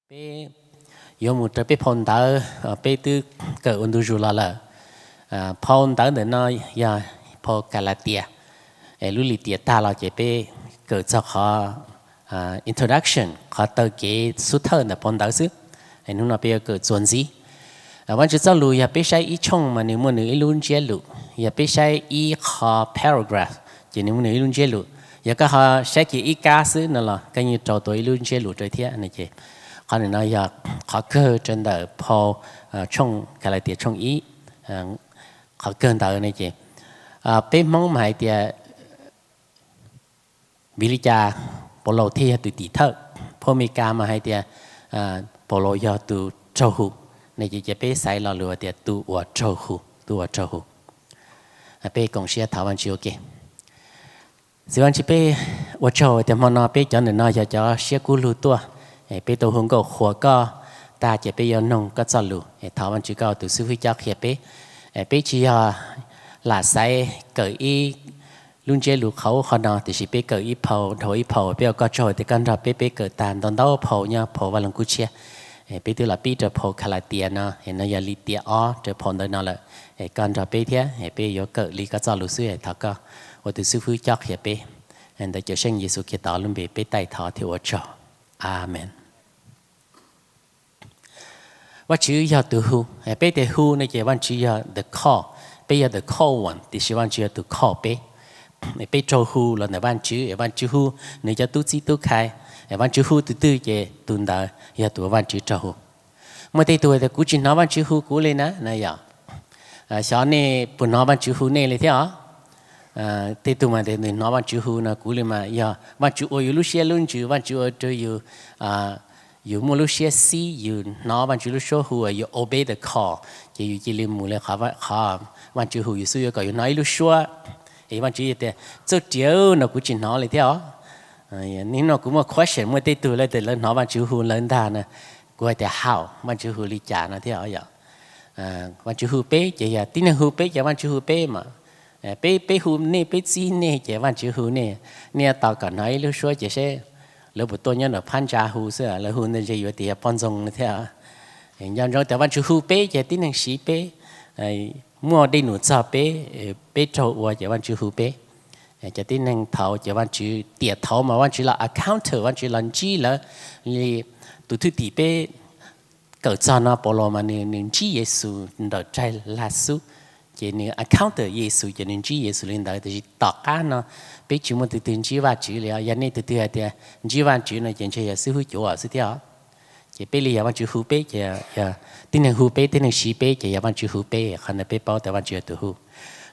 Peb yuav mus rau peb phau ntawv, peb twb kawm ua ntu zus los lawm. Phau ntawv ntawm no yog phau Kalatias. Lub lim tiam tag los ces peb kawm txog qhov introduction, qhov taw kev xub thawj ntawm phau ntawv xwb. Hnub no peb yuav kawm txuas ntxiv. Vaajtswv txoj lus yog peb saib ib tshooj mas nws muaj nws ib lub ntsiab lus, yog peb saib ib qho paragraph ces nws muaj nws ib lub ntsiab lus. Yog koj ho saib kiag ib kab xwb no los koj yeej rau tau ib lub ntsiab lus rau thiab no ces qhov ntawm no yog qhov kawg rau ntawm phau tshooj Kalatias tshooj ib. Qhov kawg ntawd no ces peb Hmoob mas hais tias vim li cas Paulus thiaj yog tus tim thawj. Phau Amelikas mas hais tias Paulus yog tus raug hu, ne ces peb xaiv lo lus tias tus uas raug hu, tus uas raug hu. Peb koom siab thov Vaajtswv ua ke. Txiv Vaajtswv, peb ua tsaug tias hmo no peb cov ntawm no yog cov siab kub lug tuaj, peb tau hu nkauj qhuas koj tag ces peb yuav noog koj txoj lus. Thov Vaajtswv koj tus xib hwb cob qhia peb. Peb tsis yog lam xaiv kawm ib lub ntsiab lus qhov ub qhov no, tiam sis peb kawm ib phau dhau ib phau. Peb ua koj tsaug tias koj nrog peb, peb kawm tag ntau ntau phau nyob phau Vaj Loog Kub Tshiab. Peb twb los pib rau phau Kalatias no, no yog lim tiam ob rau phau ntawv no lawm. Koj nrog peb thiab, peb yuav kawm li koj txoj lus xwb. Thov koj ua tus xib hwb cob qhia peb. Ntawm Cawmseej Yexus Khetos lub npe peb taij thov thiab ua tsaug. Amees. Vaajtswv yog tus hu. Peb tias hu no ces Vaajtswv yog the call. Peb yog the called one, tiam sis Vaajtswv yog tus call peb. Peb raug hu los ntawm Vaajtswv, Vaajtswv hu nws cov tub txib tub khai. Vaajtswv hu tus twg ces tus ntawd yog tus Vaajtswv raug hu. Muaj tej tug tias kuv tsis hnov Vaajtswv hu kuv li na, no yog. Xyov nej puas hnov Vaajtswv hu nej li thiab os. Tej tug mas tias nws hnov Vaajtswv hu no kuv li mas yog Vaajtswv ua yus lub siab lub ntsws, Vaajtswv ua rau yus yus muaj lub siab xib, yus hnov Vaajtswv lub suab hu, yus obey the call, ces yus cia li mus li qhov Vaajtswv hu yus xwb. Yuav kom yus hnov ib lub suab es Vaajtswv tias txuj riam no kuv tsis hnov li thiab os. Nim no kuv muaj question, muaj tej tug lawv tias lawv hnov Vaajtswv hu lawv ntag na, kuv hais tias how, Vaajtswv hu li cas no thiab os yom. Vaajtswv hu peb ces yog tib neeg hu peb ces Vaajtswv hu peb mas. Peb, peb hu nej, peb txib nej ces Vaajtswv hu nej. Nej yuav tos kom hnov ib lub suab ces seb lawv puas tuaj nyob nram phab ntsa hu xwb, lawv hu ntawd ntshe yuav tias yog poj ntxoog thiab. Nco ntsoov tias Vaajtswv hu peb ces tib neeg siv peb, muaj dej num txog peb, peb raug ua ces Vaajtswv hu peb. Cov tib neeg thaud ces Vaajtswv, tiam thaud mas Vaajtswv los encounter, Vaajtswv los ntsib lawv li tus thwj tim peb kawm txog no Paulus mas nws, nws ntsib Yexus nram raig lag xub, ces nws encounter Yexus ces nws ntsib Yexus li ntawd. Tiam sis tom qab no peb tsis muaj tus twg ntsib Vaajtswv li os. Yog nej tus twg hais tias ntsib Vaajtswv no ces ntshe yog xib hwb cuav xwb thiab os. Ces peb li yog Vaajtswv hu peb ces yog tib neeg hu peb, tib neeg siv peb ces yog Vaajtswv hu peb. Qhov ntawd peb paub tias Vaajtswv yog tus hu.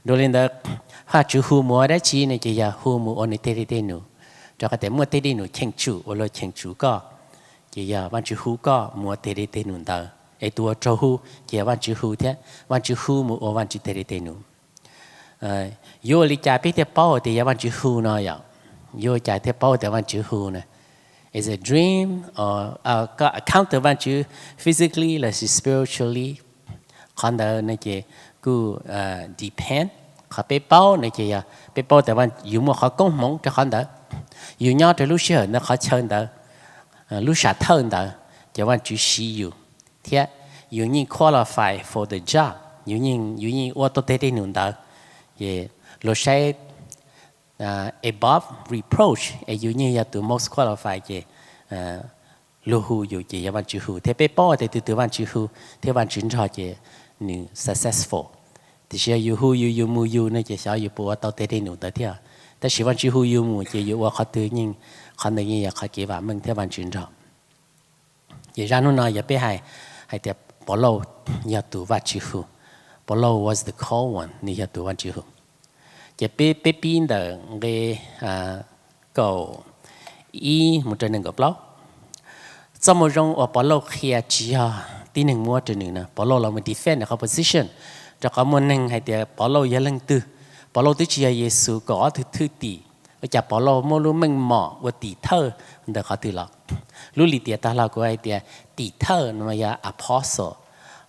Dua li ntawd, Vaajtswv hu mus ua dab tsi ne? Ces yog hu mus ua nws tej dej tej num, rau qhov tias muaj tej dej num cheem tsum ua luag cheem tsum koj, ces yog Vaajtswv hu koj mus ua tej dej tej num ntawd. Es tus uas raug hu ces yog Vaajtswv hu thiab, Vaajtswv hu mus ua Vaajtswv tej dej tej num. Yuav ua li cas peb thiaj paub tias yog Vaajtswv hu no yom? Yuav ua cas thiaj paub tias Vaajtswv hu na? Is a dream, koj encounter Vaajtswv physically lossis spiritually? Qhov ntawd no ces kuj depend. Qhov peb paub no ces yog peb paub tias yus muaj qhov koob hmoov rau qhov ntawd, yus nyob rau lub sij hawm ntawd, qhov chaw ntawd, lub sam thawj ntawd, ces Vaajtswv siv yus thiab yus yeej qualify for the job, yus yeej, yus yeej ua tau tej dej num ntawd. Ces luag saib above reproach es yus yeej yog tus most qualify ces luag hu yus ces yog Vaajtswv hu. Thiab peb paub tias tus twg Vaajtswv hu thiab Vaajtswv nrog ces nws successful. Tiam sis yog yus hu yus, yus mus yus no ces xyov yus puas ua tau tej dej num ntawd thiab. Tab sis Vaajtswv hu yus mus ces yus ua qhov twg yeej, qhov ntawd yeej yog qhov kev vam meej thiab Vaajtswv nrog. Ces zaj hnub no yog peb hais, hais tias Paulus yog tus Vaajtswv hu. Paulus was the called one, nws yog tus Vaajtswv hu. Ces peb, peb pib ntawm nqe kaum ib mus rau nees nkaum plaub. Txoj moo zoo uas Paulus qhia tsis yog tib neeg muab rau nws na. Paulus los mus defend nws qhov position, rau qhov muaj neeg hais tias Paulus yog leej twg. Paulus twb tsis yog Yexus kaum ob tug thwj tim, ua cas Paulus muaj lub meej mom ua tim thawj ntawm qhov twg los? Lub lim tiam tag los kuv hais tias tim thawj no mas yog apostle,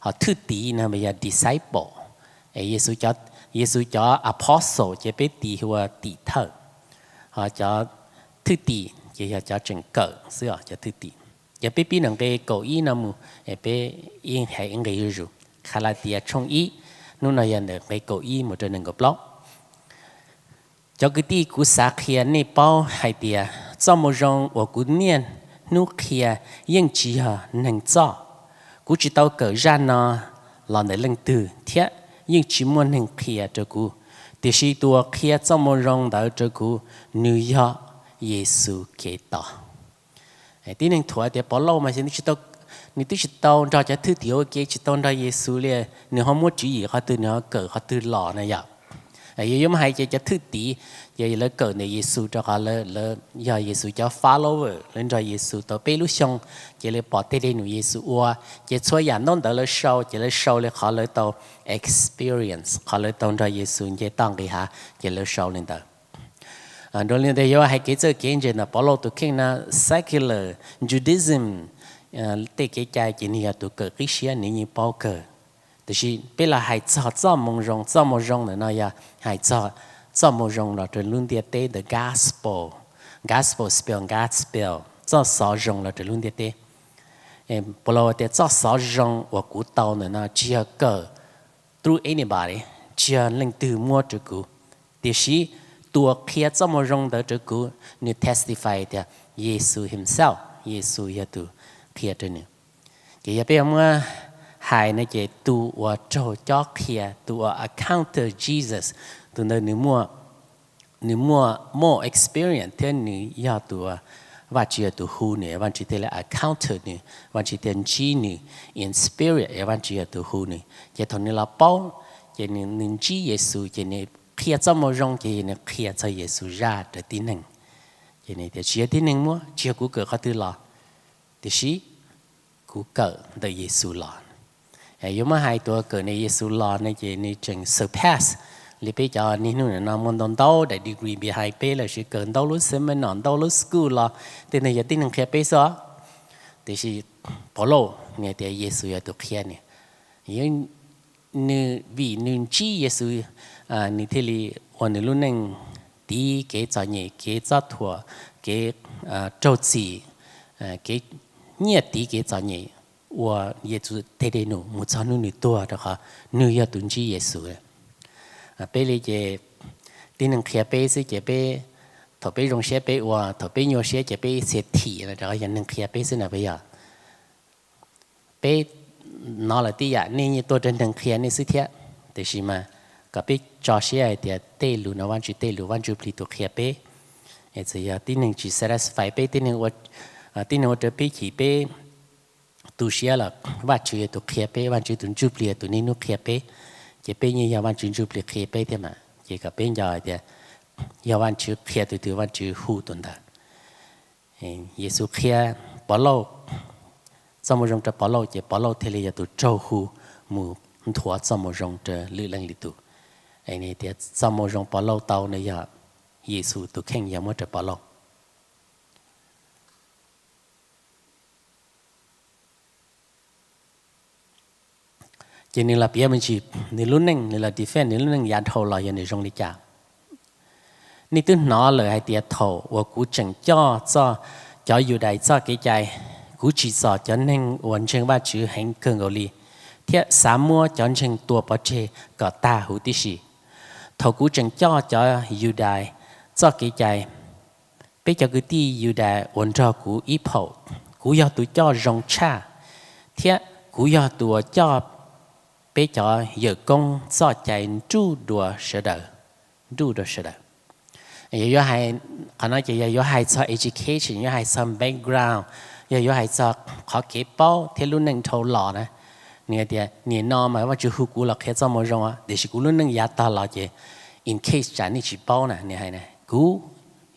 ho thwj tim no mas yog disciple. Yexus cov apostle ces peb tis hu ua tim thawj, ho cov thwj tim ces yog cov tseem kawm xwb, cov thwj tim. Yog peb pib ntawm nqe kaum ib no mus, peb yeej hais ib nqe zuj zus. Kalatias tshooj ib, hnub no yog ntawm nqe kaum ib mus rau nees nkaum plaub. Cov kwv tij, kuv xav qhia nej paub hais tias txoj moo zoo uas kuv niaj hnub qhia yeej tsis yog neeg txoj. Kuv tsis tau kawm zaj no los ntawm leej twg thiab yeej tsis muaj neeg qhia rau kuv, tiam sis tus uas qhia txoj moo zoo ntawd rau kuv, nws yog Yexus Khetos. Tib neeg thuam tias Povlauj mas nws twb tsis tau nrog cov thwj tim ua ke, tsis tau nrog Yexus li, nws ho muab tswv yim qhov twg, nws ho kawm qhov twg los na yom? Yog yuav muab hais ces cov thwj tim, ces lawv kawm ntawm Yexus rau qhov lawv yog Yexus cov follower, lawv nrog Yexus tau peb lub xyoo, ces lawv pom tej dej num Yexus ua, ces txhua yam ntaub ntawv lawv sau, ces lawv sau li qhov lawv tau experience, qhov lawv tau nrog Yexus nce toj nqis hav, ces lawv sau li ntawd. Dua li ntawd yuav hais kev txawj kev ntse ntawm Povlauj tus kheej no, secular Judaism, tej kev cai ces nws yog tus kawm qib siab, nws yeej paub kawg. Tiam sis peb los hais txog txoj moo zoo, txoj moo zoo ntawm no yog hais txog txoj moo zoo los rau lub ntiaj teb, the gospel, gospel spell, gospel, txoj xov zoo los rau lub ntiaj teb. Povlauj tias txoj xov zoo uas kuv tau ntawm no tsis yog kawm through anybody, tsis yog leej twg muab rau kuv, tiam sis tus uas qhia txoj moo zoo ntawd rau kuv, nws testify tias Yexus himself, Yexus yog tus qhia rau nws. Ces yog peb yuav muab hais no ces tus uas raug cob qhia, tus uas encounter Jesus, tus ntawd nws muaj more experience thiab nws yog tus uas Vajtswv yog tus hu nws, Vajtswv thiaj li encounter nws, Vajtswv thiaj ntsib nws in spirit, Vajtswv yog tus hu nws. Ces thaum nws los paub, ces nws ntsib Yexus, ces nws qhia txoj moo zoo, ces nws qhia txog Yexus zaj rau tib neeg. Ces nws tias tsis yog tib neeg muab, tsis yog kuv kawm qhov twg los, tiam sis kuv kawm ntawm Yexus los. Yuav muab hais tus uas kawm ntawm Yexus los ne ces nws tseem surpass li peb cov niaj hnub no muaj ntau ntau daim degree behind peb lawm, sis kawm ntau lub seminar, ntau lub school los tej ntawd yog tib neeg qhia peb xwb. Tiam sis Povlauj nws tias Yexus yog tus qhia nws. Nws vim nws ntsib Yexus, nws thiaj li ua nws lub neej tiv kev txom nyem, kev txob thuam, kev raug txim, kev nyiaj tiv kev txom nyem, ua Yexus tej dej num mus txog hnub nws tuag, rau qhov nws yog tus ntsib Yexus. Peb li ces tib neeg qhia peb xwb ces peb, thaum peb zoo siab peb ua, thaum peb nyuaj siab ces peb ib txhia thim, rau qhov yog neeg qhia peb xwb na, peb yog. Peb hnov lawm tib yam, nej yeej tuaj rau neeg qhia nej xwb thiab, tiam sis mas kom peb tso siab hais tias tej lus no Vajtswv tej lus, Vajtswv Plig tus qhia peb. Txawm yog tib neeg tsis satisfy peb, tib neeg ua rau peb chim, peb tu siab los Vajtswv yog tus qhia peb, Vajtswv tus Ntsuj Plig yog tus niaj hnub qhia peb, ces peb yeej yog Vajtswv Ntsuj Plig qhia peb thiab mas. Ces kom peb nco hais tias yog Vajtswv qhia tus twg, Vajtswv hu tus ntawd. Yexus qhia Povlauj txoj moo zoo rau Povlauj, ces Povlauj thiaj li yog tus raug hu mus nthuav txoj moo zoo rau lwm leej lwm tus. Tias txoj moo zoo Povlauj tau no yog Yexus tus kheej yog muab rau Povlauj. Ces nws los piav me ntsis nws lub neej, nws los defend nws lub neej yav dhau los yog nws zoo li cas. Nej twb hnov lawm hais tias thaum uas kuv tseem coj txoj, cov Yudais txoj kev cai, kuv tsim txom cov neeg uas ntseeg Vajtswv heev kawg nkaus li, thiab xav muab cov ntseeg tua pov tseg kom tag huv tib si. Thaum kuv tseem coj cov Yudais txoj kev cai, peb cov kwv tij Yudais uas nrog kuv ib phaum, kuv yog tus coj zoo tshaj, thiab kuv yog tus uas coj peb cov yawm koob txoj cai nruj dua sawv daws, nruj dua sawv daws. Yog yuav hais, qhov no ces yog yuav hais txog education, yuav hais txog background, yog yuav hais txog qhov kev paub thiab lub neej dhau los na. Nws tias nim no mas Vajtswv hu kuv los qhia txoj moo zoo, tiam sis kuv lub neej yav tag los ces, in case tsam nej tsis paub na, nws hais na, kuv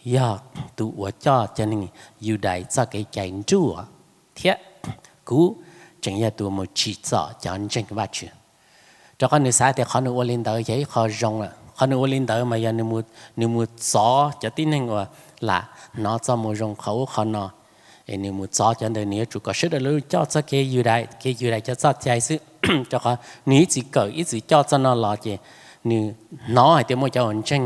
yog tus uas coj cov neeg Yudais txoj kev cai nruj, thiab kuv tseem yog tus mus tsim txom cov ntseeg Vajtswv. Rau qhov nws xav tias qhov nws ua li ntawd yog ib qho zoo lawm, qhov nws ua li ntawd mas yog nws mus txov cov tib neeg uas lam hnov txoj moo zoo qhov ub qhov no, es nws mus txov cov ntawd, nws yuav tsum kom sawv daws los coj txoj kev Yudais, kev Yudais cov txoj cai xwb. Rau qhov nws ib txwm kawm ib txwm coj txoj no los ces nws hnov hais tias muaj cov uas ntseeg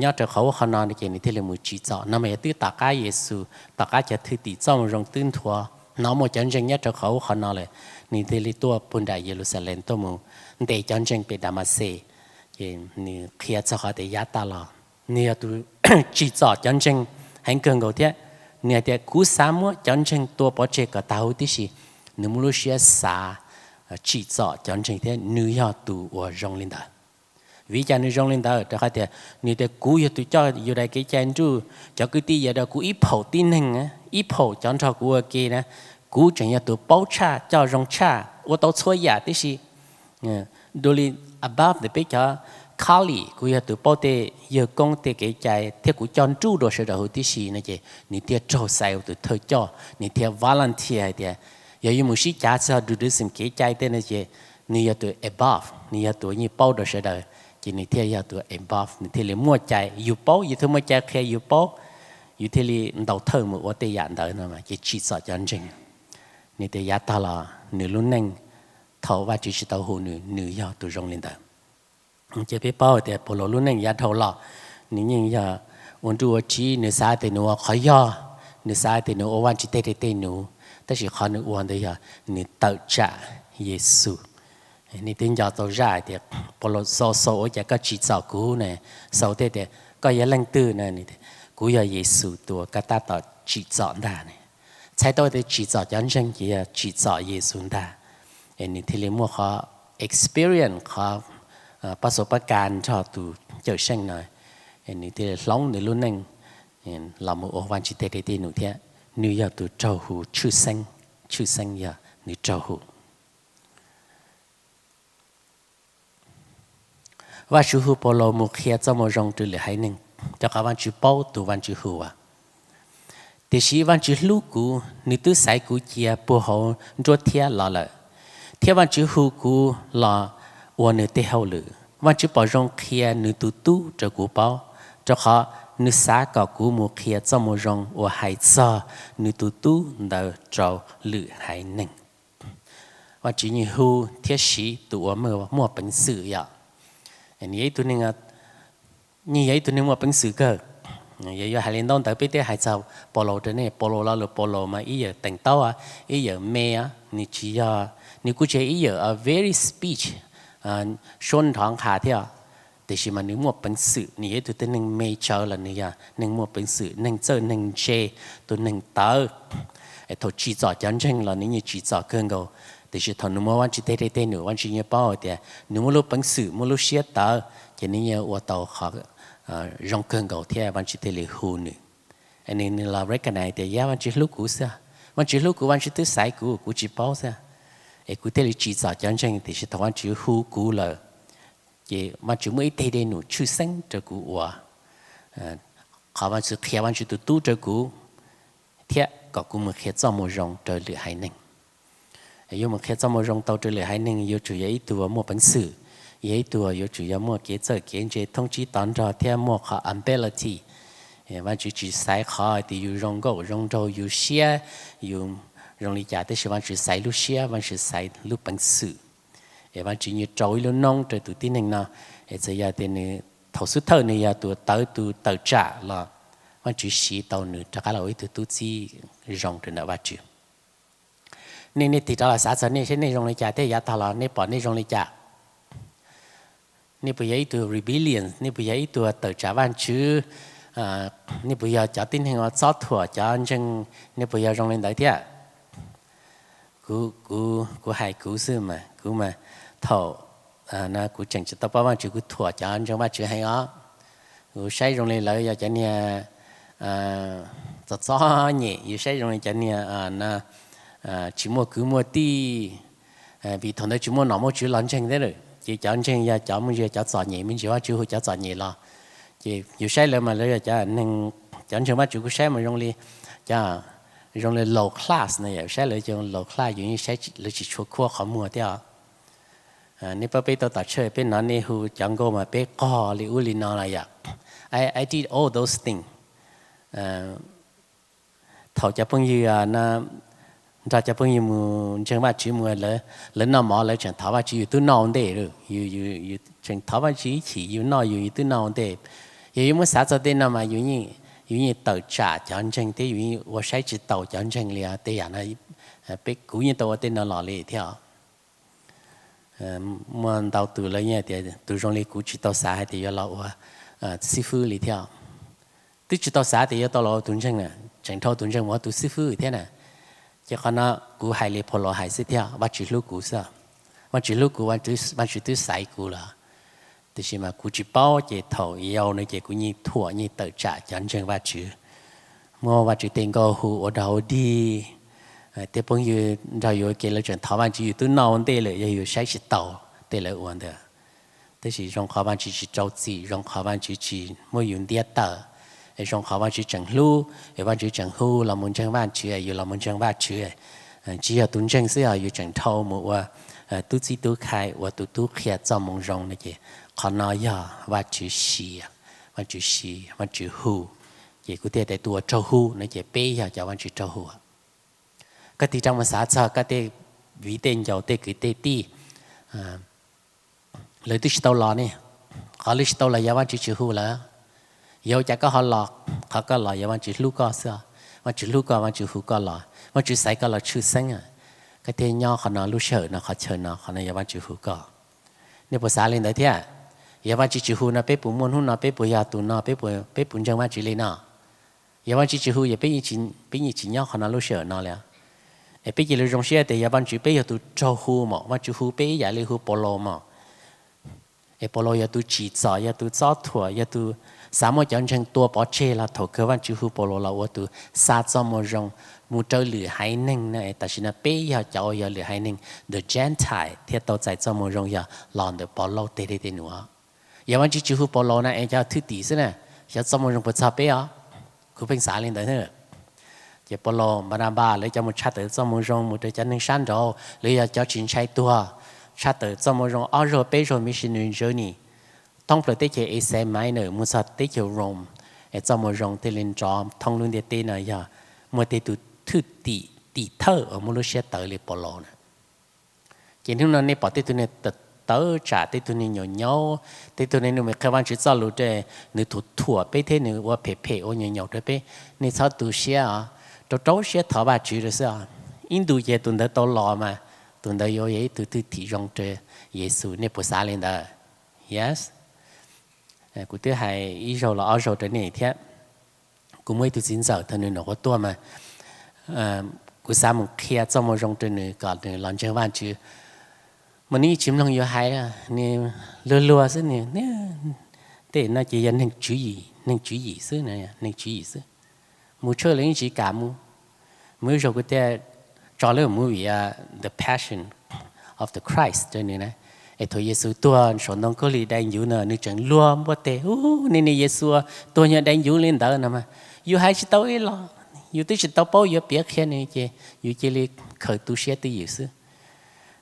nyob rau qhov ub qhov no ces nws thiaj li mus tsim txom no. Mas yog twb tom qab Yexus, tom qab cov thwj tim, txoj moo zoo twb nthuav hnov muaj cov ntseeg nyob rau qhov ub qhov no lawm, nws thiaj li tuaj puag nram Yeluxalees tuaj mus ntes cov ntseeg pem Damaxes. Ces nws qhia txog qhov tias yav tag los nws yog tus tsim txom cov ntseeg heev kawg nkaus thiab. Nws hais tias kuv xav muab cov ntseeg tua pov tseg kom tag huv tib si. Nws muaj lub siab xav tsim txom cov ntseeg thiab nws yog tus uas zoo li ntawd. Vim li cas nws zoo li ntawd? Rau qhov tias nws tias kuv yog tus coj Yudais kev cai nruj, cov kwv tij yav rau kuv ib phaum tib neeg, ib phaum cov nrog kuv ua ke na, kuv tseem yog tus paub tshaj, coj zoo tshaj, ua tau txhua yam tib si. Dua li above the peb cov colleague, kuv yog tus paub tej yawg koob tej kev cai thiab kuv coj nruj dua sawv daws huv tib si no ces nws thiaj raug xaiv ua tus thawj coj, nws thiaj volunteer hais tias yog yuav mus sib cav txog Judaism kev cai tej no ces nws yog tus above, nws yog tus yeej paub dua sawv daws, ces nws thiaj yog tus above, nws thiaj li muaj cai, yus paub yus thiaj muaj cai qhia yus paub, yus thiaj li ntaus thawj mus ua tej yam ntawd no ces tsim txom cov ntseeg. Nws tias yav tag los nws lub neej thaum Vajtswv tsis tau hu nws, nws yog tus zoo li ntawd. Ces peb paub tias Paulus lub neej yav dhau los nws yeej yog ua nruj ua tsiv, nws xav tias nws ua qhov yog, nws xav tias nws ua Vajtswv tej dej tej num, tab sis qhov nws ua ntawd yog nws tawm tsam Yexus. Nej twb nco tau zaj hais tias Paulus xaus xaus ua cas koj tsim txom kuv ne, xaus thiab tias koj yog leej twg ne, kuv yog Yexus tus uas koj tab tom tsim txom ntag ne. Txhais tau tias tsim txom cov ntseeg ces yog tsim txom Yexus ntag. Es nws thiaj li muaj qhov experience, qhov pab xu pab ka nrog tus Cawmseej no, nws thiaj li hloov nws lub neej los mus ua Vajtswv tej dej tej num thiab nws yog tus raug hu tshwj xeeb, tshwj xeeb yog nws raug hu. Vajtswv hu Paulus mus qhia txoj moo zoo rau lwm haiv neeg, rau qhov Vajtswv paub tus Vajtswv hu as. Tiam sis Vajtswv hlub kuv, nws twb xaiv kuv cia puag hauv nruab thiab los lawm, thiab Vajtswv hu kuv los ua nws tej hauj lwm. Vajtswv pom zoo qhia nws tus tub rau kuv paub, rau qhov nws xav kom kuv mus qhia txoj moo zoo uas hais txog nws tus tub ntawd rau lwm haiv neeg. Vajtswv yeej hu thiab siv tus uas muaj peev xwm yom. Nws yog ib tug neeg, nws yog ib tug neeg muaj peev xwm kawg. Yog yuav hais li ntawd peb twb hais txog Paulus rau nej, Paulus lo lus Paulus mas ib yawm teem taub, ib yawm me, nws tsis yog, nws kuj tsis yog ib yawm very speech, suab nrov nqha thiab, tiam sis mas nws muaj peev xwm, nws yog ib tug tib neeg me tsawv los nws yog neeg muaj peev xwm, neeg txawj neeg ntse, tus neeg tawv. Thaum tsim txom cov ntseeg los nws yeej tsim txom kawg nkaus, tiam sis thaum nws muaj Vajtswv tej dej tej num, Vajtswv yeej paub hais tias nws muaj lub peev xwm, muaj lub siab tawv, ces nws yeej ua tau qhov zoo kawg nkaus thiab Vajtswv thiaj li hu nws. Nws, nws los recognize tias yog Vajtswv hlub kuv xwb, Vajtswv hlub kuv, Vajtswv twb xaiv kuv, kuv tsis paub xwb, es kuv thiaj li tsim txom cov ntseeg, tiam sis thaum Vajtswv hu kuv lawm, ces Vajtswv muaj ib teg dej num tshwj xeeb rau kuv ua, qhov Vajtswv qhia Vajtswv tus tub rau kuv, thiab kom kuv mus qhia txoj moo zoo rau lwm haiv neeg. Yuav mus qhia txoj moo zoo tau rau lwm haiv neeg yuav tsum yog ib tug muaj peev xwm, yog ib tug yuav tsum yog muaj kev txawj kev ntse thoob tsib to nrog thiab muaj qhov ability. Vajtswv tsis xaiv qhov tias yus zoo nkauj zoo nraug, yus siab, yus zoo li cas, tab sis Vajtswv xaiv lub siab, Vajtswv xaiv lub peev xwm. Es Vajtswv yeej rau ib lub noob rau tus tib neeg no, es txawm yog tias nws thaum xub thawj nws yog tus tawv tus tawm tsam los Vajtswv siv tau nws rov qab los ua ib tug tub txib zoo rau ntawm Vajtswv. Nej, nej tig rov los xav txog nej seb nej zoo li cas thiab yav tag los nej pom nej zoo li cas. Nej puas yog ib tug rebellion, nej puas yog ib tug tawm tsam Vajtswv, nej puas yog cov tib neeg uas txob thuam cov ntseeg, nej puas yog zoo li ntawd thiab? Kuv, kuv, kuv hais kuv xwb mas, kuv mas thaum no kuv tseem tsis tau paub Vajtswv kuv thuam cov ntseeg Vajtswv heev os. Kuv saib zoo li lawv yog cov niag txom txom nyem, yus saib zoo li cov niag tsis muaj kwv muaj tij, vim thaum ntawd tsis muaj nom muaj tswv los ntseeg thiab lawm, ces cov ntseeg yog cov muaj ntsis cov txom nyem, me ntsis Vajtswv hu cov txom nyem los. Ces yus saib lawv mas lawv yog cov neeg, cov ntseeg Vajtswv kuv saib mas zoo li, cov, zoo li low class no yom, saib lawv cov low class yus yeej saib lawv tsis tshua khuab qhov muag thiab os. Nej paub peb tau tom tshaj peb hnov nej hu cov nkauj mas peb qog li ub li no los yom. I, I did all those things. Thaum cov phooj ywg no, nrog cov phooj ywg mus ntseeg Vajtswv mus, lawv noj mov lawv tseem thov Vajtswv, yus twb noj ua ntej lawm, yus, yus tseem thov Vajtswv ib chim yus noj yus, yus twb noj ua ntej. Yog yus muab xav txog tej no mas yus yeej tawm tsam cov ntseeg thiab yus yeej ua saib tsis taus cov ntseeg li os. Tej yam no Kuv yeej tau ua tej no los li thiab. Muaj ntau tus lawv yeej tias tus zoo li kuv tsis tau xav hais tias yuav los ua xib fwb li thiab. Twb tsis tau xav tias yuav tau los ua tus ntseeg na, tseem dhau tus ntseeg mus ua tus xib fwb thiab na. Ces qhov no kuv hais li Phau Los hais xwb thiab, Vajtswv hlub kuv xwb. Vajtswv hlub kuv, Vajtswv twb xaiv kuv lawm. Tiam sis mas kuv tsis paub ces thaum yau no ces kuv yeej thuam yeej tawm tsam cov ntseeg Vajtswv, muab Vajtswv tej nkauj hu ua dog ua dig. Tej phooj ywg nrog yus ua ke lawv tseem thov Vajtswv yus twb noj ua ntej lawm yog yus saib tsis taus tej lawv ua ntawd. Tab sis zoo qhov Vajtswv tsis rau txim, zoo qhov Vajtswv tsis muab yus ntiab tawm, zoo qhov Vajtswv tseem hlub es Vajtswv tseem hu los mus ntseeg Vajtswv, yus los mus ntseeg Vajtswv. Tsis yog tus ntseeg xwb os, yus tseem dhau mus ua tub txib tub khai, ua tus tub qhia Txojmoo Zoo no ces qhov no yog Vajtswv siv, Vajtswv siv, Vajtswv hu. Ces kuv thiaj tias tus uas raug hu no ces peb yog cov Vajtswv raug hu. Koj tig rov mus xav txog koj tej viv tej ncaus tej kwv tej tij, lawv twb tsis tau los ne, qhov lawv tsis tau los yog Vajtswv tsis hu lawm. Yog ua cas koj ho los? Qhov koj los yog Vajtswv hlub koj xwb. Vajtswv hlub koj, Vajtswv hu koj los, Vajtswv xaiv koj los tshwj xeeb. Koj thiaj nyob qhov no lub sij hawm no qhov chaw no, qhov no yog Vajtswv hu koj. Nej puas xav li ntawd thiab? Yog Vajtswv tsis hu no peb puas muaj hnub no, peb puas yog tus no, peb puas ntseeg Vajtswv li no? Yog Vajtswv tsis hu yog peb yeej tsis nyob qhov no lub sij hawm no li. Es peb cia li zoo siab tias yog Vajtswv, peb yog tus raug hu mos, Vajtswv hu peb ib yam li hu Paulus mos. Es Paulus yog tus tsim txom, yog tus txob thuam, yog tus xav muab cov ntseeg tua pov tseg los thaum kawg Vajtswv hu Paulus los ua tus xa Txojmoo Zoo mus rau lwm haiv neeg no. Tam sim no peb yog cov uas yog lwm haiv neeg, the Gentile, thiaj tau txais Txojmoo Zoo yog los ntawm Paulus tej dej tej num. Yog Vajtswv tsis hu Paulus na es cov thwj tim xwb na, xyov Txojmoo Zoo puas txog peb os. Kuv pheej xav li ntawd. Ces Paulus, Npananpas lawv cov mus tshaj tawm Txojmoo Zoo mus rau cov neeg sab nraud, lawv yog cov tsis ntshai tuag, tshaj tawm Txojmoo Zoo ob zaug peb zaug missionary journey thoob plaws teb chaws Asia Minor mus txog teb chaws Rome, es Txojmoo Zoo thiaj li nrov thoob lub ntiaj teb no yog muaj tej tus thwj tim, tim thawj uas muaj lub siab tawv li Paulus na. Ces hnub no nej pom tej tug neeg tawv tsam, tej tug neeg nyaum nyaum, tej tug neeg nws mus qhia Vajtswv txoj lus rau nws thuam thuam peb thiab nws ua phem phem ua nyaum nyaum rau peb, nej txhob tu siab os. Rau rau siab thov Vajtswv rau xwb os. Ib ntus ces tus ntawd tau los mas tus ntawd yuav yog ib tug thwj tim zoo rau Yexus. Nej puas xav li ntawd? Yes. Kuv twb hais ib zaug los ob zaug rau nej thiab. Kuv muaj ib tug txiv ntxawm thaum nws nyuam qhuav tuaj mas kuv xav mus qhia Txojmoo Zoo rau nws kom nws los ntseeg Vajtswv. Mas nws yeej tsis mloog yus hais, nws luag luag xwb. Nws, tej no ces yog neeg tswv yim, neeg tswv yim xwb, neeg tswv yim xwb. Mus tshwj lawv yeej tsis kam mus. Muaj ib zaug kuv thiaj tso lub movie The Passion of the Christ rau nws na. Es thaum Yexus tuag saum ntoo khaub lig dai ncuv no nws tseem luag npuaj teg, u, niag niag Yexus tuag nyob dai ncuv li ntawd no mas yus hais tsis tau ib los, yus twb tsis tau paub yuav piav qhia nws ces yus cia li khaws tu siab twj ywm xwb.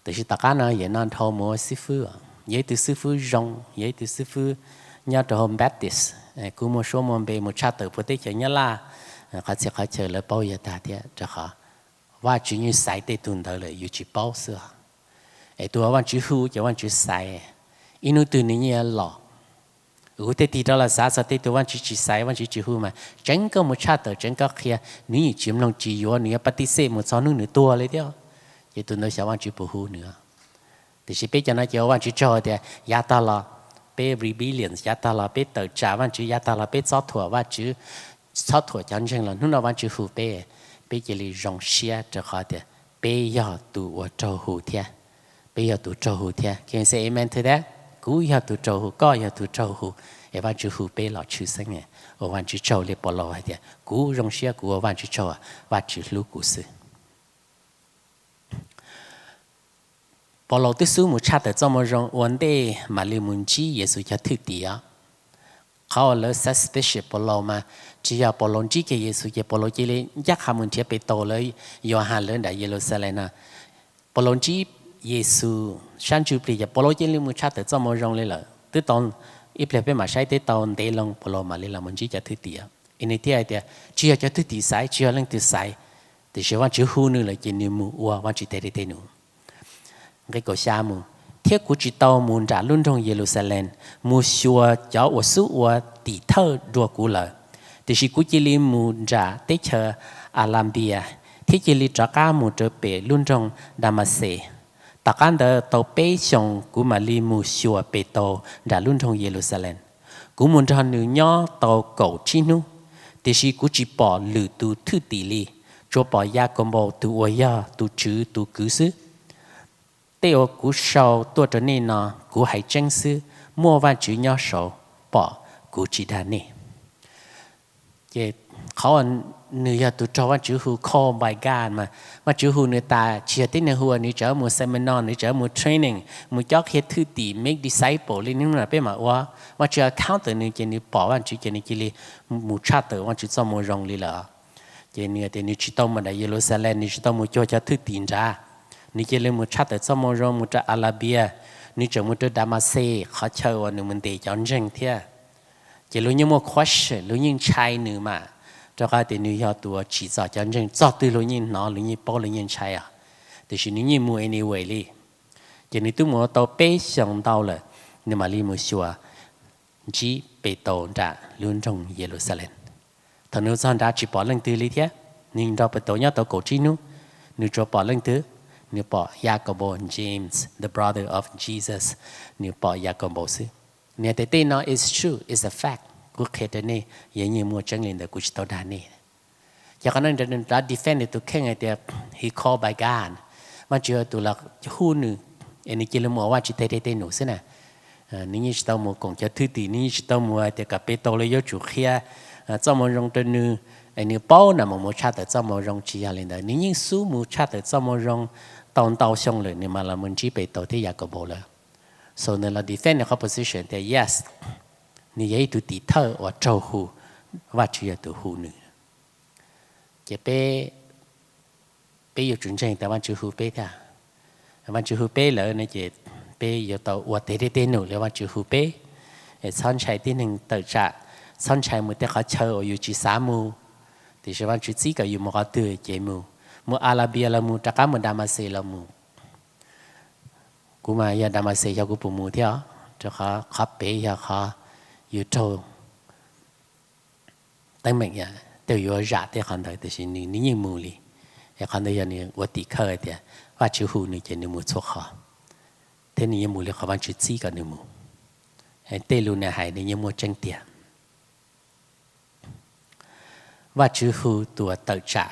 Tiam sis tom qab no yawm no dhau mus ua xib fwb, yog ib tug xib fwb zoo, yog ib tug xib fwb nyob rau hauv Baptist. Kuj muaj suab muaj npe mus tshaj tawm puag teb chaws Nyab Laj, qhov txhia qhov chaw lawv paub yawg tag thiab, rau qhov Vajtswv yeej xaiv tej tug ntawd lawm yus tsis paub xwb. Es tus uas Vajtswv hu ces Vajtswv xaiv, ib hnub twg nws yeej yuav los. Kuv thiaj tig rov los xav txog tej tug Vajtswv tsis xaiv, Vajtswv tsis hu mas tseev koj mus tshaj tawm, tseev koj qhia, nws yeej tsis mloog tsis yuav, nws yuav pa ti xej mus txog hnub nws tuag li thiab. Ces tus ntawd xyov Vajtswv puas hu nws. Tiam sis peb cov no ces ua Vajtswv tsaug tias yav tag los peb rebellion, yav tag los peb tawm tsam Vajtswv, yav tag los peb txob thuam Vajtswv, txob thuam cov ntseeg los hnub no Vajtswv hu peb, peb cia li zoo siab rau qhov tias peb yog tus uas raug hu thiab. Peb yog tus raug hu thiab. Can you say amen to that? Kuv yog tus raug hu, koj yog tus raug hu, es Vajtswv hu peb los tshwj xeeb. Ua Vajtswv tsaug li Paulus hais tias kuv zoo siab kuv ua Vajtswv tsaug, Vajtswv hlub kuv xwb. Paulus twb xub mus tshaj tawm Txojmoo Zoo ua ntej mam li mus ntsib Yexus cov thwj tim. Qhov uas lawv suspicious Paulus mas tsis yog Paulus ntsib kiag Yexus ces Paulus cia li ncaj qha mus nrhiav Petus lawv, Yauhas lawv nram Yeluxalees no. Paulus ntsib Yexus sab ntsuj plig ces Paulus cia li mus tshaj tawm Txojmoo Zoo li lawm. Twb tau ib pliag peb mam saib, twb tau ntev loo Paulus mam li los mus ntsib cov thwj tim. Es nws thiaj hais tias tsis yog cov thwj tim xaiv, tsis yog leej twg xaiv, tiam sis Vajtswv hu nws lawm ces nws mus ua Vajtswv tej dej tej num. Nqe kaum xya mus, thiab kuv tsis tau mus nram lub nroog Yeluxalees mus xyuas cov uas xub ua tim thawj dua kuv lawm, tiam sis kuv cia li mus nram teb chaws Alambias thiab cia li rov qab mus rau pem lub nroog Damaxes. Tom qab ntawd tau peb xyoos kuv mam li mus xyuas Petus nram lub nroog Yeluxalees. Kuv mus nrog nws nyob tau kaum tsib hnub, tiam sis kuv tsis pom lwm tus thwj tim li, tsuas pom Yakaunpaus tus uas yog tus Tswv tus kwv xwb. Tej uas kuv sau tuaj rau nej no, kuv hais tseeb xwb, muaj Vajtswv nyob saud pom kuv tsis dag nej. Ces qhov uas nws yog tus raug Vajtswv hu called by God mas, Vajtswv hu nws tas, tsis yog tib neeg hu uas nws tseem mus seminar, nws tseem mus training, mus cob qhia thwj tim, make disciple li hnub no peb mam ua. Vajtswv account ntawm nws ces nws pom Vajtswv ces nws cia li mus tshaj tawm Vajtswv txoj moo zoo li lawm. Ces nws tias nws tsis tau mus nram Yeluxalees, nws tsis tau mus cuag cov thwj tim nrad, nws cia li mus tshaj tawm txoj moo zoo mus rau Alabias, nws tseem mus rau Damaxes, qhov chaw uas nws mus ntes cov ntseeg thiab. Ces luag yeej muaj question, luag yeej ntshai nws mas, rau qhov tias nws yog tus uas tsim txom cov ntseeg, txog twg luag yeej hnov, luag yeej paub, luag yeej ntshai os. Tiam sis nws yeej mus anyway li. Ces nws twb mus ua tau peb xyoos ntau lawm, nws mam li mus xyuas ntsib Petus nram lub nroog Yeluxalees. Thaum nws txog nrad tsis pom leej twg li thiab, nws nrog Petus nyob tau kaum tsib hnub, nws tsuas pom leej twg, nws pom Yakaunpaus, James, the brother of Jesus, nws pom Yakaunpaus xwb. Nws tias tej no is true, is a fact, kuv qhia rau nej, yeej muaj tseeb li ntawd, kuv tsis tau dag nej. Ces qhov no nws rov defend nws tus kheej hais tias he called by God, Vajtswv tus los hu nws, es nws cia li mus ua Vajtswv tej dej tej num xwb na. Nws yeej tsis tau mus koom cov thwj tim, nws yeej tsis tau mus tias kom Petus los yuav tsum qhia txoj moo zoo rau nws, es nws paub na mus mus tshaj tawm txoj moo zoo, tsis yog li ntawd. Nws yeej xub mus tshaj tawm txoj moo zoo tau ntau xyoo lawm, nws mam los mus ntsib Petus thiab Yakaunpaus lawm. So nws los defend nws qhov position tias yes, nws yog ib tug tim thawj uas raug hu, Vajtswv yog tus hu nws. Ces peb, peb yuav tsum ntseeg tias Vajtswv hu peb thiab. Vajtswv hu peb lawm no ces peb yuav tau ua tej dej tej num li Vajtswv hu peb. Txhob ntshai tib neeg tawm tsam, txhob ntshai mus tej qhov chaw uas yus tsis xav mus, tiam sis Vajtswv txib kom yus mus qhov twg ces mus. Mus Alabias los mus, rov qab mus Damaxes los mus. Kuv mas yog Damaxes xyov kuv puas mus thiab, rau qhov qhov pem yog qhov yus raug teeb meem, tej yuav zam tej qhov ntawd, tiam sis nws yeej mus li. Es qhov ntawd yog nws ua tim khawv tias Vajtswv hu nws ces nws mus txhua qhov, thiab nws yeej mus li qhov Vajtswv txib kom nws mus. Tej lus nws hais nws yeej muaj tseeb tiag. Vajtswv hu tus uas tawm tsam.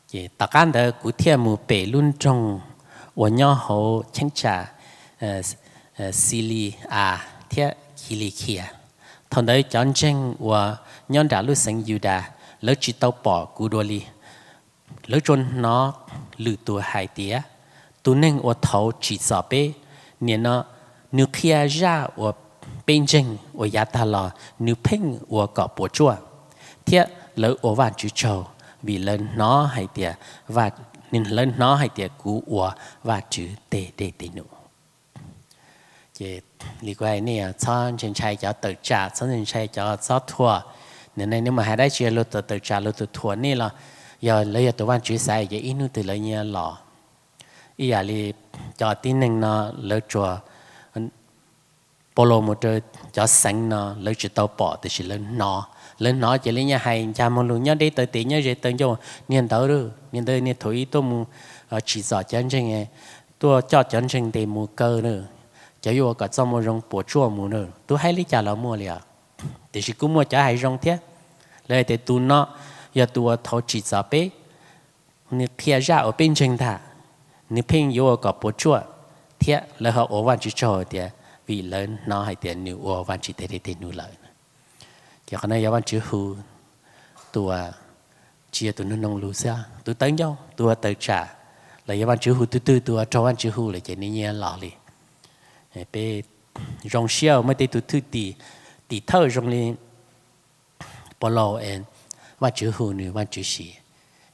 Ces tom qab ntawd kuv thiaj mus pem lub nroog uas nyob hauv cheeb tsam Xili-as thiab Khilikhias. Thaum ntawd cov ntseeg uas nyob nram lub xeev Yudas, lawv tsis tau pom kuv dua li. Lawv tsuas hnov lwm tus hais tias, tus neeg uas thaud tsim txom peb, nim no nws qhia zaj uas peb ntseeg uas yav tag los, nws pheej ua kom puas tsuaj. Thiab lawv ua Vajtswv tsaug vim lawv hnov hais tias, lawv hnov hais tias kuv ua Vajtswv tej dej tej num. Ces li kuv hais nej, txhob ntshai ntshai cov tawm tsam, txhob ntshai ntshai cov txob thuam. Nim no nej mus hais dab tsi luag tawm tsam luag tus thuam nej los, yog lawv yog tus Vajtswv xaiv ces ib hnub twg lawv nyias los. Ib yam li cov tib neeg no, lawv tsuas, Paulus mus rau cov xeev no lawv tsis tau pom tiam sis lawv hnov. Lawv hnov ces lawv nyias hais ncaj mog lus, nyob deb taw tes nyob ze taw ncauj, niag ntawd, niag ntawd niag thaum ub tuaj mus tsim txom cov ntseeg, tuaj coj cov ntseeg ntes mus kaw na, cov yuav ua kom txoj moo zoo puas tsuaj mus na. Twb hais li cas los muaj li os. Tiam sis kuj muaj cov hais zoo thiab. Lawv hais tias tus no yog tus uas thaud tsim txom peb, nws qhia zaj uas peb ntseeg ntag, nws pheej yuav ua kom puas tsuaj, thiab lawv ho ua Vajtswv tsaug tias vim lawv hnov hais tias nws ua Vajtswv tej dej tej num lawm. Ces qhov no yog Vajtswv hu tus uas tsis yog tus nug noo lus xwb, tus tawv ncauj, tus uas tawm tsam, los yog Vajtswv hu twg twg, tus uas raug Vajtswv hu lawm ces nws nyias los li. Peb zoo siab muaj tej tus thwj tim, tim thawj zoo li Paulus, Vajtswv hu nws, Vajtswv siv.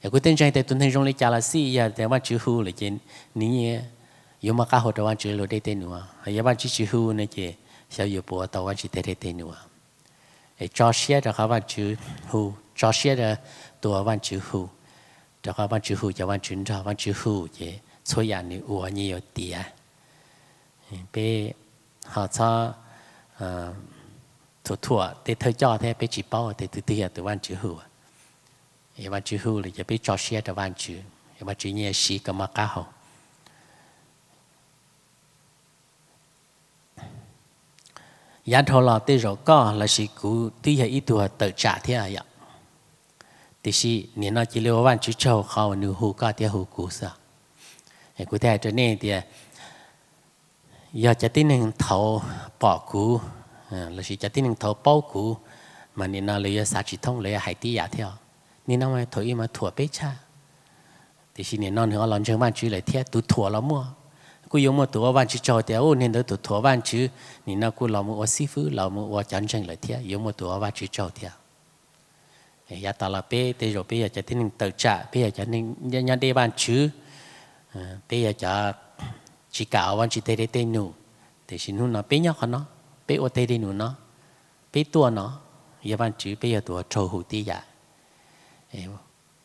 Es kuv thiaj ntseeg tias tus neeg zoo li cas los xij, yog tias Vajtswv hu lawm ces nws nyias yuav muaj qab hau rau Vajtswv luag dej tej num. Yog Vajtswv tsis hu no ces xyov yuav puas ua tau Vajtswv tej dej tej num. Es tso siab rau qhov Vajtswv hu, tso siab rau tus uas Vajtswv hu, rau qhov Vajtswv hu ces Vajtswv nrog, Vajtswv hu ces txhua yam nws ua nyias yuav tiav. Peb ho txhob thuam thuam tej thawj coj thiab, peb tsis paub tias tus twg yog tus Vajtswv hu. Yog Vajtswv hu lawm ces peb tso siab rau Vajtswv, Vajtswv yeej siv kom muaj qab hau. Yav dhau los tej zaum koj lossis kuv twb yog ib tug tawm tsam thiab yom, tiam sis nim no cia li ua Vajtswv tsaug qhov uas nws hu koj thiab hu kuv xwb. Kuv thiaj hais rau nej tias, yog cov tib neeg thaud pom kuv lossis cov tib neeg thaud paub kuv, mas nim no lawv yuav xav tsis thoob, lawv yuav hais tib yam thiab. Nim no mas thaum ub mas thuam peb tshaj, tiam sis nim no nws ho los ntseeg Vajtswv lawm thiab, tus thuam los muaj. Kuj yuav muaj tus ua Vajtswv tsaug tias, u, niag ntawd tus thuam Vajtswv, nim no kuj los mus ua xib fwb, los mus ua cov ntseeg lawm thiab, yuav muaj tus ua Vajtswv tsaug thiab. Yav tas los peb tej zaum peb yog cov tib neeg tawm tsam, peb yog cov neeg nyob deb Vajtswv, peb yog cov tsis kam ua Vajtswv tej dej tej num, tiam sis hnub no peb nyob qhov no, peb ua tej dej num no, peb tuaj no, yog Vajtswv, peb yog tus ua raug hu tib yam.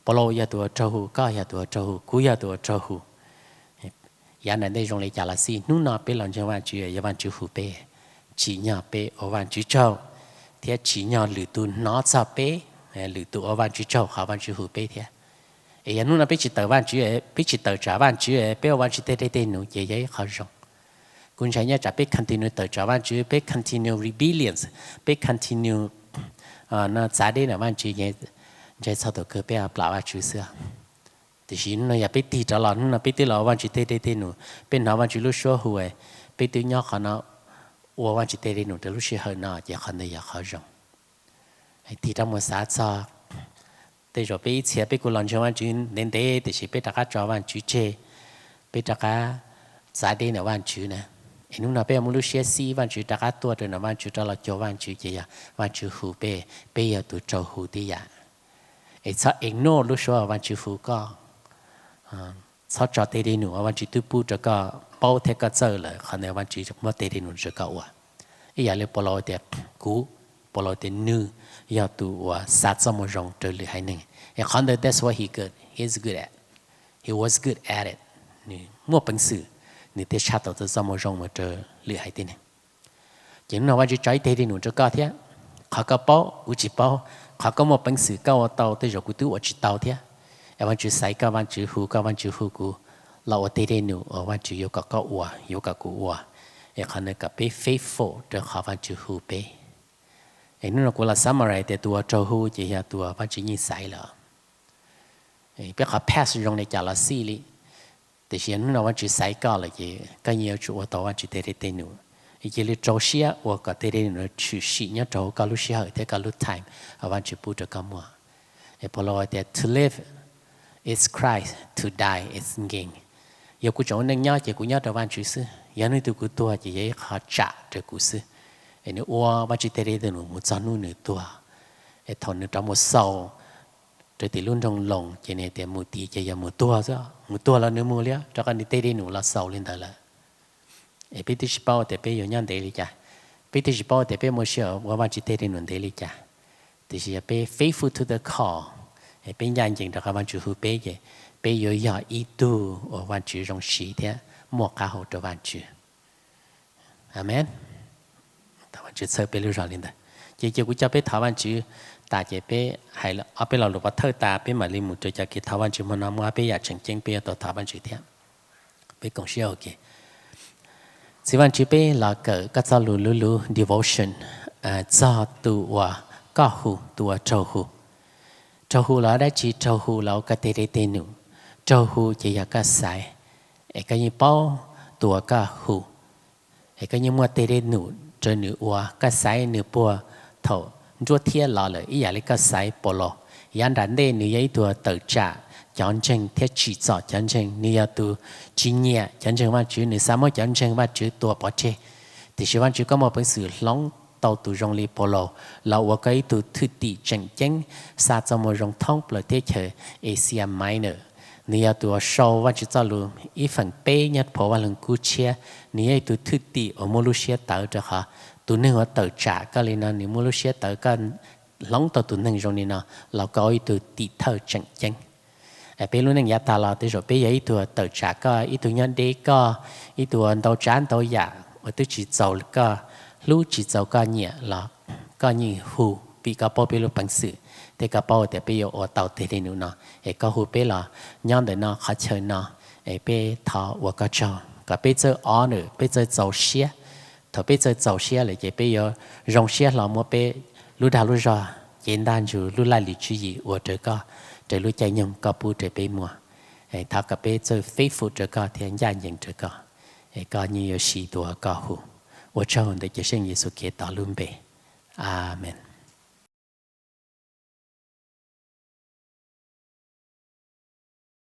Paulus yog tus ua raug hu, koj yog tus ua raug hu, kuv yog tus ua raug hu. Yav nram ntej zoo li cas los xij, hnub no peb los ntseeg Vajtswv, yog Vajtswv hu peb, tsim nyog peb ua Vajtswv tsaug, thiab tsim nyog lwm tus hnov txog peb, lwm tus ua Vajtswv tsaug qhov Vajtswv hu peb thiab. Es yog hnub no peb tsis tawm Vajtswv, peb tsis tawm tsam Vajtswv, peb ua Vajtswv tej dej tej num ces yog ib qho zoo. Kuv ntshai nyob tsam peb continue tawm tsam Vajtswv, peb continue rebellions, peb continue no txav deb ntawm Vajtswv, ntshai txog thaum kawg peb plam Vajtswv xwb. Tiam sis hnub no yog peb tig rov los, hnub no peb twb los ua Vajtswv tej dej tej num, peb hnov Vajtswv lub suab hu, peb twb nyob qhov no ua Vajtswv tej dej num rau lub sij hawm no ces qhov ntawd yog qhov zoo. Tig rov mus xav txog, tej zaum peb ib txhia peb kuj los ntseeg Vajtswv ntev ntev tiam sis peb rov qab tso Vajtswv tseg, peb rov qab txav deb ntawm Vajtswv na. Es hnub no peb muaj lub siab xib Vajtswv rov qab tuaj rau ntawm Vajtswv rov los cuag Vajtswv ces yog Vajtswv hu peb, peb yog tus raug hu tib yam. Es txhob ignore lub suab Vajtswv hu koj, txhob tso tej dej num uas Vajtswv twb pub rau koj paub thiab koj txawj lawm, qhov ntawd Vajtswv muab tej dej num rau koj ua. Ib yam li Paulus tias, kuv, Paulus tias nws yog tus uas xa txoj moo zoo rau lwm haiv neeg. Es qhov ntawd that's what he good, he's good at, he was good at it. Nws muaj peev xwm, nws thiaj tshaj tau txoj moo zoo mus rau lwm haiv tib neeg. Ces hnub no Vajtswv tso ib teg dej num rau koj thiab. Qhov koj paub kuv tsis paub, qhov koj muaj peev xwm koj ua tau tej zaum kuv twb ua tsis tau thiab. Es Vajtswv xaiv koj, Vajtswv hu koj, Vajtswv hu kuv los ua teg dej num uas Vajtswv yuav kom koj ua, yuav kom kuv ua. Es qhov ntawd kom peb faithful rau qhov Vajtswv hu peb. Es hnub no kuv los summarize tias tus uas raug hu ces yog tus uas Vajtswv yeej xaiv lawm. Peb qhov past zoo li cas los xij li, tiam sis hnub no Vajtswv xaiv koj lawm ces koj yeej yuav tsum ua tau Vajtswv tej dej tej num. Cia li rau siab ua kom tej dej num tshwm sim nyob rau hauv koj lub sij hawm thiab koj lub time uas Vajtswv pub rau koj muaj. Es Paulus tias, to live is Christ, to die is gain. Yog kuv tseem ua neej nyob ces kuv nyob rau Vajtswv xwb, yog hnub twg kuv tuag ces yog ib qho tsam rau kuv xwb. Es nws ua Vajtswv tej dej tej num mus txog hnub nws tuag. Es thaum nws rov mus xaus rau tim lub nroog Loos ces nws tias mus tid ces yog mus tuag xwb, mus tuag los nws mus li, rov qab nws tej dej num los xaus li ntawd lawm. Es peb twb tsis paub tias peb yuav nyob ntev li cas, peb twb tsis paub tias peb muaj sij hawm ua Vajtswv tej dej num ntev li cas. Tiam sis yog peb faithful to the call, es peb ncaj ncees rau qhov Vajtswv hu peb ces peb yuav yog ib tug uas Vajtswv zoo siv thiab muaj qab hau rau Vajtswv. Amen. Thov Vajtswv txhawb peb lub zog li ntawd. Ces cia kuv coj peb thov Vajtswv tas ces peb hais ob peb lo lus pov thawj tas peb mam li mus rau cov kev thov Vajtswv. Hmo no muaj ob peb yam tseem ceeb peb yuav tau thov Vajtswv thiab. Peb koom siab ua ke. Txiv Vajtswv, peb los kawm koj txoj lus luv luv devotion txog tus uas koj hu, tus uas raug hu. Raug hu los dab tsi? Raug hu los ua koj tej dej tej num. Raug hu ces yog koj xaiv, es koj yeej paub tus uas koj hu, es koj yeej muaj tej dej num rau nws ua. Koj xaiv nws puag thaum nruab thiab los lawm ib yam li koj xaiv Paulus. Yav nram ntej nws yog ib tug tawm tsam cov ntseeg thiab tsim txom cov ntseeg, nws yog tus tsis nyiam cov ntseeg Vajtswv, nws xav muab cov ntseeg Vajtswv tua pov tseg. Tiam sis Vajtswv, koj muaj peev xwm hloov tau tus zoo li Paulus los ua koj ib tug thwj tim tseem ceeb, xa txoj moo zoo thoob plaws teb chaws Asia Minor. Nws yog tus uas sau Vajtswv txoj lus ib feem peb nyob Phau Vaj Leeg Kub Tshiab. Nws yog ib tug thwj tim uas muaj lub siab tawv rau qhov tus neeg uas tawm tsam koj li no nws muaj lub siab tawv, koj hloov tau tus neeg zoo li no los koj ua ib tug tim thawj tseem ceeb. Peb lub neej yav tag los tej zaum peb yog ib tug tawm tsam koj, ib tug nyob deb koj, ib tug ntau tsav ntau yam uas twb tsis txaus koj hlub, tsis txaus koj nyiam los koj yeej hu vim koj paub peb lub peev xwm. thiab koj paub tias peb yuav ua tau tiag li num no. Es koj hu peb los nyob ntawm no qhov chaw no, es peb thov ua koj tsaug kom peb txawj ob nws, peb txawj txaus siab. Thaum peb txawj txaus siab lawm ces peb yuav zoo siab hlo muab peb lub dag lub zog, cev ntaj ntsug, lub laj lim tswv yim ua raws koj, raws lub caij nyoog koj pub rau peb muag. Thov kom peb txawj faithful rau koj thiab ncaj ncees rau koj. Koj yeej yuav siv tus uas koj hu. Ua tsaug ntawm Cawmseej Yexus Khetos lub npe, amees.